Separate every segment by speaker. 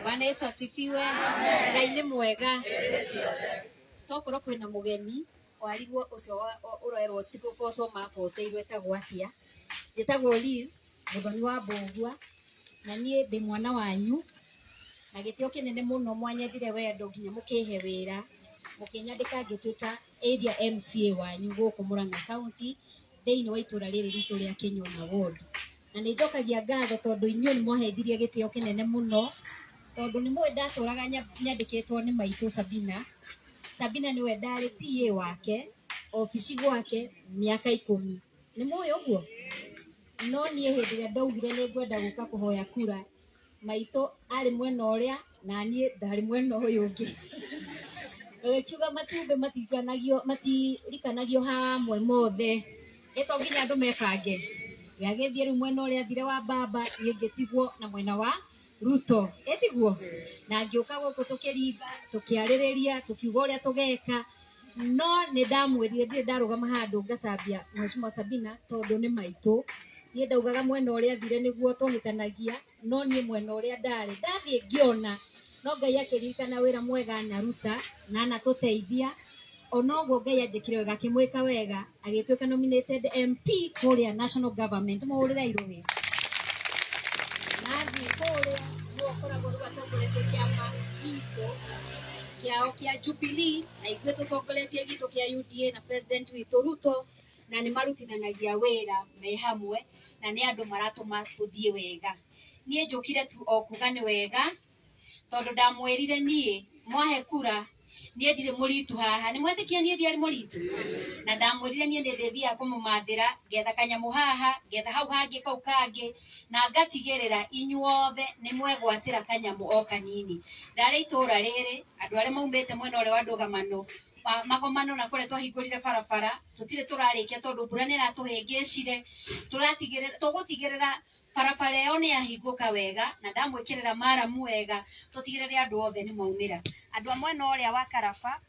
Speaker 1: Bwana Yesu asifiwe. Ngai nĩ mwega. Tokorwo kwĩna mũgeni warigwo ũcio ũrerwo ti kũbocwo maboceirwo etagwo atĩa. Njĩtagwo Liz Mũthoni wa Mbũgua na niĩ ndĩ mwana wanyu na gĩtĩo kĩnene mũno mwanyendire wendo nginya mũkĩhe wĩra mũkĩnyandĩka ngĩtuĩka area MCA wanyu gũkũ Murang'a County thĩinĩ wa itũra rĩrĩ ritũ rĩa Kĩnyona Ward. Na nĩ njokagia ngatho tondũ inyuĩ nĩ mwaheithirie gĩtĩo kĩnene mũno tondũ nĩ mũĩ ndatũraga nyandĩkĩtwo nĩ maitũ Sabina. Sabina nĩwe ndarĩ PA wake obici gwake mĩaka 10. Nĩ mũĩ ũguo? No niĩ hĩndĩ ĩrĩa ndaugire nĩ ngwenda gũka kũhoya kura, maitũ arĩ mwena ũrĩa na niĩ ndarĩ mwena ũyũ ũngĩ. Gũgĩkiuga matumbĩ matirikanagio hamwe mothe, ĩ to nginya andũ mebange. We agĩthiĩ rĩu mwena ũrĩa athire wa baba, niĩ ngĩtigwo na mwena wa Ruto, ĩ tiguo? Na ngĩũka gũkũ tũkĩringa, tũkĩarĩrĩria, tũkiuga ũrĩa tũgeka, no nĩ ndamwĩrire ndirĩ ndarũgama handũ ngacambia Mheshimiwa Sabina tondũ nĩ maitũ. Niĩ ndaugaga mwena ũrĩa athire nĩguo twahĩtanagia, no niĩ mwena ũrĩa ndarĩ ndathiĩ ngĩona, no Ngai akĩririkana wĩra mwega anaruta na anatũteithia. Ona ũguo Ngai anjĩkire wega, akĩmwĩka wega, agĩtuĩka nominated MP kũrĩa national government. Mũhũrĩre irũĩ. Na athiĩ kũrĩa nĩwe ũkoragwo rĩu atongoretie kĩama gitũ kĩao kĩa Jubilee, na ithuĩ tũtongoretie gitũ kĩa UDA na president witũ Ruto, na nĩ marutithanagia wĩra me hamwe, na nĩ andũ maratũma tũthiĩ wega. Niĩ njũkire tu o kuga nĩ wega, tondũ ndamwĩrire niĩ mwahe kura niĩ ndirĩ mũritu haha. Nĩ mwetĩkia niĩ ndiarĩ mũritu? Na ndamwĩrire niĩ nĩ ndĩthiaga kũmũmathĩra, ngetha kanyamũ haha, ngetha hau hangĩ kau kangĩ, na ngatigĩrĩra inyuothe nĩ mwegwatĩra kanyamũ o kanini. Ndarĩ itũra rĩrĩ, andũ arĩa maumĩte mwena ũrĩa wa ndũgamano, magomano na kũrĩa twahingũrire barabara, tũtirĩ tũrarĩkia tondũ mbura nĩ ĩratũhĩngĩcire. Tũgũtigĩrĩra barabara ĩyo nĩ yahingũka wega, na ndamwĩkĩrĩra maramu wega, tũtigĩrĩre andũ othe nĩ maumĩra. Andũ a mwena ũrĩa wa Karaba,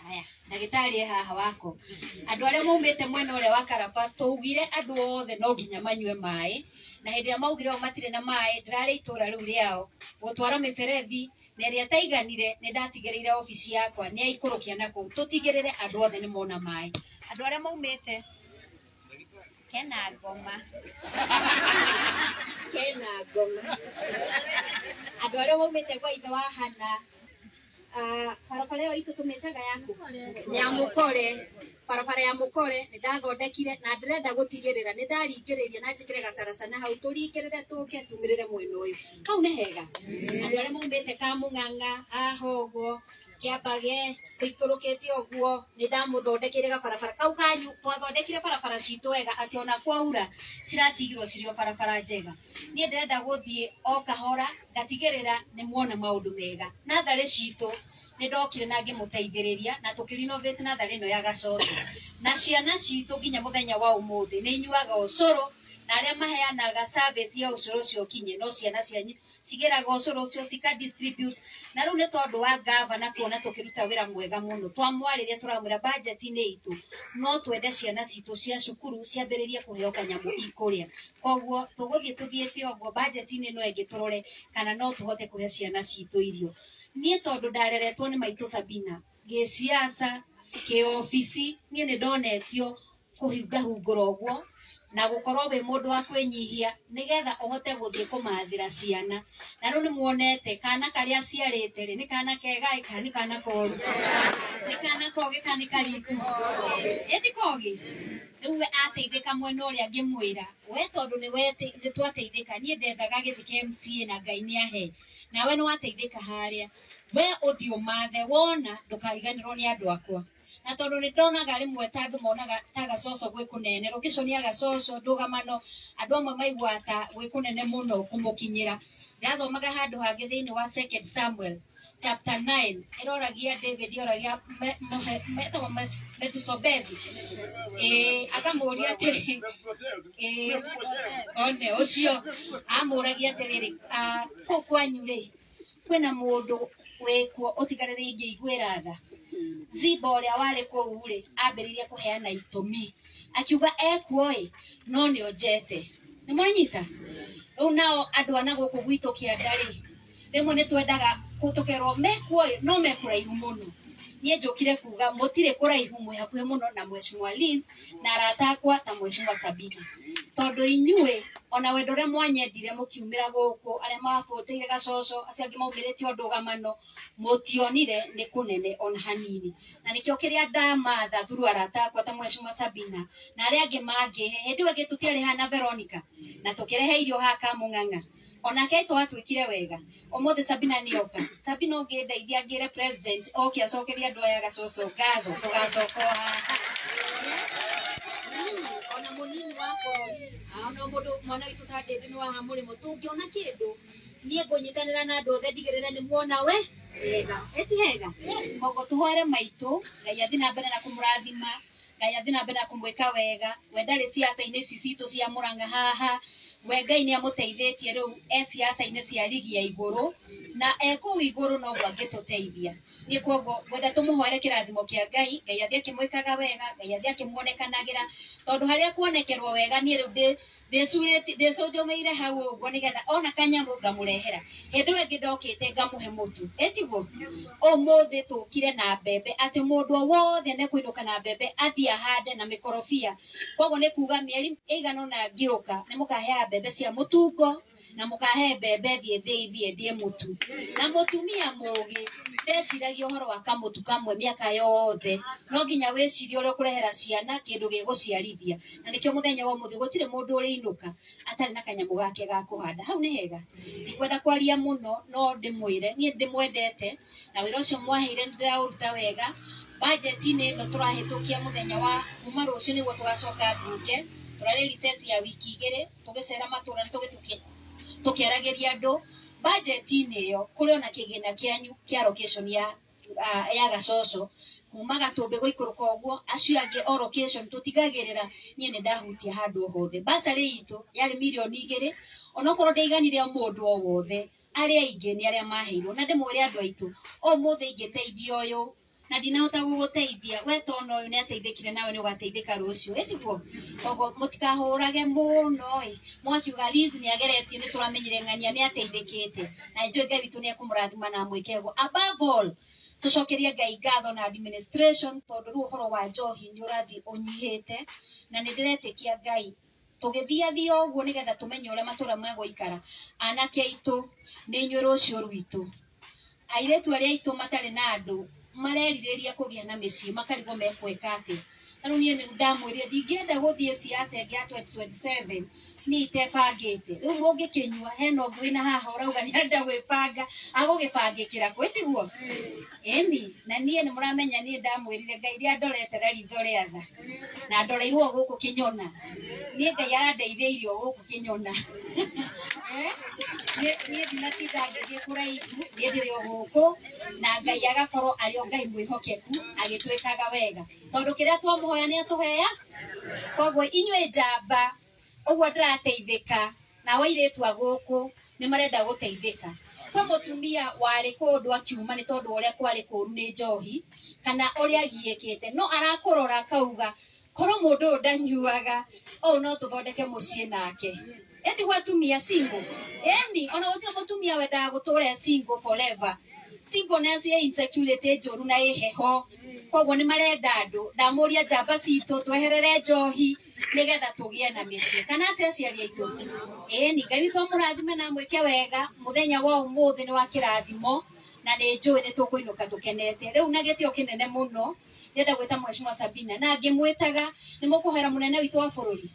Speaker 1: aya ndagĩtarĩ e haha wako. Andũ arĩa maumĩte mwena ũrĩa wa Karaba, twaugire andũ othe no nginya manyue maĩ, na hĩndĩ ĩrĩa maugire o matirĩ na maĩ, ndĩrarĩ itũra rĩu rĩao gũtwara mĩberethi, na ĩrĩa ĩtaiganire nĩ ndatigĩrĩire obici yakwa nĩ yaikũrũkia na kũu, tũtigĩrĩre andũ othe nĩ mona maĩ. Andũ arĩa maumĩte kena ngoma, kena ngoma, andũ arĩa maumĩte gwa ithe wa Hana, barabara ĩyo itũ tũmĩtaga yaku ya Mũkore, barabara ya Mũkore nĩ ndathondekire, na ndĩrenda gũtigĩrĩra nĩ ndaringĩrĩria na njĩkĩre gataraca na hau tũringĩrĩre tũke tumĩrĩre mwena ũyũ. Hau nĩ hega. Andũ arĩa maumĩte Kamũng'ang'a haha ũguo Kĩambage tũikũrũkĩte ũguo nĩ ndamũthondekeire gabarabara kau kanyu. Twathondekire barabara citũ wega atĩ ona kwaura ciratigirwo cirĩ o barabara njega. Niĩ ndĩrenda gũthiĩ o kahora ngatigĩrĩra nĩ muona maũndũ mega. Natharĩ citũ nĩ ndokire na ngĩmũteithĩrĩria na tũkĩ renovate natharĩ ĩno ya Gacoco, na ciana citũ nginya mũthenya wa ũmũthĩ nĩ inyuaga ũcũrũ, na arĩa maheanaga service ya ũcũrũ ũcio ũkinye no ciana cianyu cigĩraga ũcũrũ ũcio cika distribute. Na rĩu nĩ tondũ wa gavana kuona tũkĩruta wĩra mwega mũno, twamwarĩria tũramwĩra budget-inĩ itũ no twende ciana citũ cia cukuru ciambĩrĩrie kũheo kanyamũ ikũrĩa. Koguo tũgũthiĩ tũthiĩte ũguo budget-inĩ ĩno ĩngĩ tũrore kana no tũhote kũhe ciana citũ irio. Niĩ tondũ ndareretwo nĩ maitũ Sabina gĩciaca kĩobici, niĩ nĩ ndonetio kũhingahungũra ũguo na gũkorwo wĩ mũndũ wa kwĩnyihia nĩgetha ũhote gũthiĩ kũmathĩra ciana. Na rĩu nĩ muonete kana karĩa aciarĩte rĩ, nĩ kana kega ĩ kana nĩ kana koru? Nĩ kana kogĩ kana nĩ karitu? Ĩ ti kogĩ? Rĩu we ateithĩka mwena ũrĩa ngĩmwĩra we tondũ nĩ twateithĩka, niĩ ndethaga gĩtĩ kĩa MCA na Ngai nĩ ahe, nawe nĩ wateithĩka harĩa, we ũthiĩ ũmathe, wona ndũkariganĩrwo nĩ andũ akwa. Na tondũ nĩ ndonaga rĩmwe ta andũ monaga ta Gacoco gwĩ kũnene, location ya Gacoco ndũgamano, andũ amwe maiguaga ta gwĩ kũnene mũno kũmũkinyĩra. Ndathomaga handũ hangĩ thĩinĩ wa Second Samuel chapter 9, ĩroragia David, ĩroragia metagwo Methusebethi, akamũria atĩrĩ, one ũcio amũragia atĩrĩrĩ, kũu kwanyu rĩ kwĩna mũndũ wĩkuo ũtigarĩre ingĩiguĩra tha? Ziba ũrĩa warĩ kũu rĩ ambĩrĩirie kũheana itũmi akiuga ekuo ĩ no nĩ onjete. Nĩ mwanyita? Rĩu nao andũ a na gũkũ gwitũ kĩanda rĩ, rĩmwe nĩ twendaga tũkerwo mekuo ĩ no me kũraihu mũno. Niĩ njũkire kuga mũtirĩ kũraihu, mwĩ hakuhĩ mũno na Mheshimiwa Liz na arata akwa ta Mheshimiwa Sabina, tondũ inyuĩ ona wendo ũrĩa mwanyendire mũkiumĩra gũkũ, arĩa mabũtĩire gacoco, acio angĩ maumĩrĩte o ndũgamano, mũtionire nĩ kũnene ona hanini. Na nĩkĩo kĩrĩa ndamatha through arata akwa ta Mheshimiwa Sabina na arĩa angĩ mangĩhe. Hĩndĩ ĩyo ĩngĩ tũtiarĩ haha na Veronica na tũkĩrehe irio haha Kamũng'ang'a, onake twatuĩkire wega. Ũmũthĩ Sabina nĩoka. Sabina ũngĩndeithia ngĩre president oke acokerie andũ aya gacoco ngatho, tũgacoka o haha. Ona mũnini wa bũrũri, ona mũndũ mwana witũ ta Ndĩndĩ nĩ waha mũrĩmo, tũngĩona kĩndũ niĩ ngũnyitanĩra na andũ othe ndigĩrĩre nĩ muona we wega. Ĩti hega? Koguo tũhoere maitũ, Ngai athiĩ na mbere na kũmũrathima, Ngai athiĩ na mbere na kũmwĩka wega. We ndarĩ siasa-inĩ ici citũ cia Mũrang'a haha, we Ngai nĩ amũteithĩtie rĩu e siasa-inĩ cia rigi ya igũrũ, na e kũu igũrũ noguo angĩtũteithia. Niĩ koguo ngwenda tũmũhoere kĩrathimo kĩa Ngai, Ngai athiĩ akĩmwĩkaga wega, Ngai athiĩ akĩmuonekanagĩra, tondũ harĩa kuonekerwo wega niĩ rĩu ndĩcũnjũmĩire hau ũguo nĩgetha ona kanyamũ ngamũrehera. Hĩndĩ ĩyo ĩngĩ ndokĩte ngamũhe mũtu, ĩtiguo? Ũmũthĩ tũkire na mbembe atĩ mũndũ o wothe nĩekũinũka na mbembe athiĩ ahande na mĩkorobia. Koguo nĩ kuga mĩeri ĩigana ũna ngĩũka nĩ mũkaheaga mbembe cia mũtungo na mũkahe mbembe thiĩ thĩithie ndĩe mũtu. Na mũtumia mũgĩ ndeciragia ũhoro wa kamũtu kamwe mĩaka yothe, no nginya wĩcirie ũrĩa ũkũrehera ciana kĩndũ gĩgũciarithia. Na nĩkĩo mũthenya wa ũmũthĩ gũtirĩ mũndũ ũrĩinũka atarĩ na kanyamũ gake ga kũhanda. Hau nĩ hega? Ndikwenda kwaria mũno no ndĩmwĩre niĩ ndĩmwendete na wĩra ũcio mwaheire nĩ ndĩraũruta wega. Budget-inĩ ĩno tũrahĩtũkia mũthenya wa kuma rũciũ nĩguo tũgacoka mbunge, tũrarĩ recess ya wiki igĩrĩ tũgĩcera matũra tũkĩaragĩria andũ. Budget-inĩ ĩyo kũrĩ ona kĩgĩna kĩanyu kĩa allocation ya gacoco kuma Gatũmbĩ gũikũrũka ũguo, acio angĩ o location tũtigagĩrĩra niĩ nĩ ndahutia handũ o hothe. Bursary itũ yarĩ mirioni 2, onokorwo ndĩaiganire o mũndũ o wothe, arĩa aingĩ nĩ arĩa maheirwo. Na ndĩmwĩre andũ aitũ, ũmũthĩ ingĩteithia ũyũ na ndinahota gũgũteithia, we tona ũyũ nĩ ateithĩkire nawe nĩ ũgateithĩka rũciũ, ĩtiguo? Koguo mũtikahũrage mũno ĩ, mũgakiuga Liz nĩ ageretie, nĩ tũramenyire ng'ania nĩ ateithĩkĩte, na njũĩ Ngai witũ nĩ ekũmũrathima na amwĩke ũguo. Above all, tũcokerie Ngai ngatho na administration, tondũ rĩu ũhoro wa njohi nĩ ũrathiĩ ũnyihĩte, na nĩ ndĩretĩkia Ngai tũgĩthiathia ũguo nĩgetha tũmenye ũrĩa matũra megũikara. Anake aitũ nĩ inyuĩ rũciũ rwitũ, airĩtu arĩa aitũ matarĩ na andũ marerirĩria kũgĩa na mĩciĩ makarigwo mekwĩka atĩa. Ta rĩu niĩ nĩ ndamwĩrire ndingĩenda gũthiĩ siasa ĩngĩ ya 2027 niĩ itebangĩte. Rĩu mũngĩkĩnyua hena ũngĩ wĩna haha ũrauga nĩ arenda gwĩbanga, agũgĩbangĩkĩra kũ, ĩtiguo? Ĩni, na niĩ nĩ mũramenya niĩ ndamwĩrire Ngai rĩa ndorete na ritho rĩa tha, na ndoreirwo gũkũ Kĩnyona. Niĩ Ngai arandeithĩirie o gũkũ Kĩnyona. Niĩ ndinatinda ngĩthiĩ kũraihu, niĩ ndĩrĩ o gũkũ, na Ngai agakorwo arĩ o Ngai mwĩhokeku agĩtwĩkaga wega, tondũ kĩrĩa twamũhoya nĩ atũhea. Koguo inyuĩ njamba ũguo ndĩrateithĩka, nao airĩtu a gũkũ nĩ marenda gũteithĩka. Kwĩ mũtumia warĩ kũndũ akiuma nĩ tondũ wa ũrĩa kwarĩ kũru nĩ njohi kana ũrĩa agiĩkĩte, no arakũrora akauga korwo mũndũ ũyũ ndanyuaga ũũ no tũthondeke mũciĩ nake. Ĩtigwo atumia single? Ĩni, ona gũtirĩ mũtumia wendaga gũtũra e single forever. Singleness ĩ insecurity njũru na ĩ heho, koguo nĩ marenda andũ. Ndamũria njamba citũ tweherere njohi nĩgetha tũgĩe na mĩciĩ, kana atĩ aciari aitũ? Ĩni, Ngai witũ amũrathime na amwĩke wega. Mũthenya wa ũmũthĩ nĩ wa kĩrathimo na nĩ njũĩ nĩ tũkũinũka tũkenete. Rĩu na gĩtĩo kĩnene mũno ndĩrenda gwĩta Mheshimiwa Sabina, na ngĩmwĩtaga nĩ mũkũhoera mũnene witũ wa bũrũri,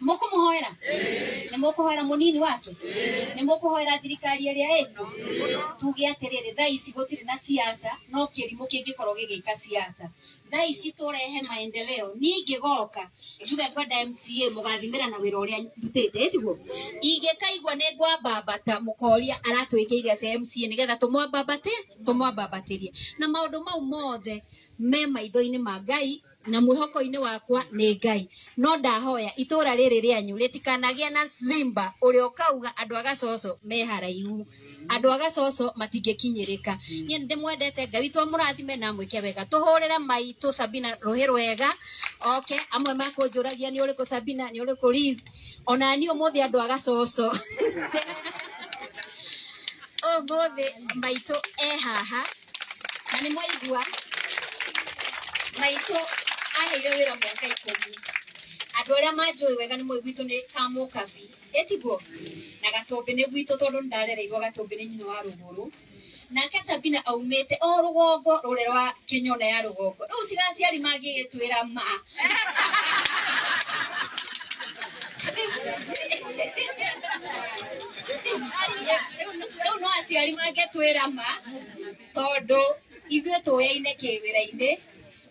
Speaker 1: mũkũmũhoera, nĩ mũkũhoera mũnini wake, nĩ mũkũhoera thirikari ĩrĩa ĩkuo. Tuge atĩrĩrĩ, thaa ici gũtirĩ na siasa, no kĩrimũ kĩngĩkorwo gĩgĩka siasa. Thaa ici tũrehe maendeleo. Niĩ ingĩgoka njuge ngwenda MCA, mũgathimĩra na wĩra ũrĩa ndutĩte, ĩtiguo? Ingĩkaigua nĩ ngwambambata, mũkoria aratwĩkĩire atĩa MCA nĩgetha tũmwambambate, tũmwambambatĩrie. Na maũndũ mau mothe me maitho-inĩ ma Ngai na mwĩhoko-inĩ wakwa nĩ Ngai. No ndahoya itũra rĩrĩ rĩanyu rĩtikanagĩe na simba ũrĩa ũkauga andũ a Gacoco me haraihu. Andũ a Gacoco matingĩkinyĩrĩka. Niĩ nĩ ndĩmwendete, Ngai witũ amũrathime na amwĩke wega. Tũhũrĩre maitũ Sabina rũhĩ rwega. Okay, amwe makũnjũragia nĩ ũrĩkũ Sabina, nĩ ũrĩkũ Liz. Ona niĩ ũmũthĩ andũ a Gacoco. Ũmũthĩ maitũ e haha na nĩ mwaigua maitũ aheire wĩra mĩaka 10. Andũ arĩa manjũĩ wega nĩ moĩ gwitũ nĩ Kamũkabi, ĩtiguo? Na Gatũmbĩ nĩ gwitũ tondũ nĩ ndarereirwo Gatũmbĩ nĩ nyina wa rũgũrũ. Nake Sabina aumĩte o rũgongo rũrĩa rwa Kĩnyona ya rũgongo. Rĩu tiga aciari mangĩgĩtwĩra ma. Rĩu no aciari mangĩtwĩra ma tondũ ithuĩ tũyaine kĩwĩra-inĩ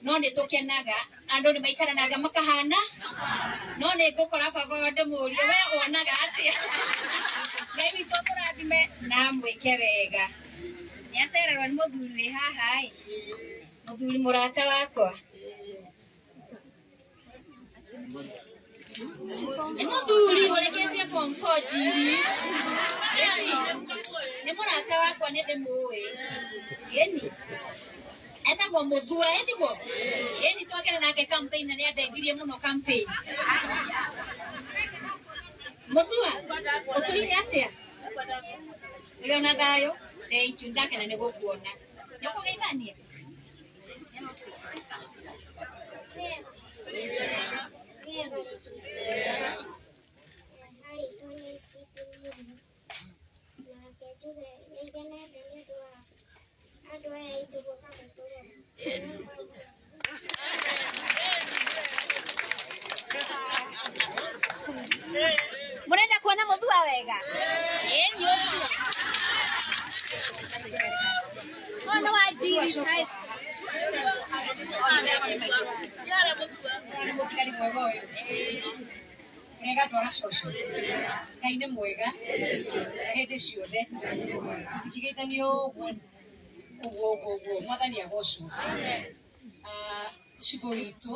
Speaker 1: no nĩ tũkenaga andũ nĩ maikaranaga makahana no nĩ ngũkora baba wa ndĩmũrie we wonaga atĩa. Ngai witũ amũrathime na amwĩke wega. Nĩ acererwo nĩ mũthuri wĩ haha ĩ, mũthuri mũrata wakwa. Nĩ mũthuri ũrĩkĩtie form 4 njiri. Nĩ mũrata wakwa nĩ ndĩmũĩ. Ĩni. Etagwo Mũthua, ĩtiguo? Ĩni twakĩra nake campaign na nĩ andeithirie mũno campaign. Mũthua, ũtũire atĩa? Ũrĩ ona thayũ? Thank you, ndakena nĩ gũkuona. Nĩ ũkũgeithania? Mũrenda kuona Mũthua wega? Ĩni ũcio. Mwana wa njiri. Mũtigari mwega ũyũ. Mwega twara coco. Ngai nĩ mwega hĩndĩ ciothe. Tũtikĩgeithanio ũguo ũguo ũguo ũguo. Mwathani agocwo. Cibũ witũ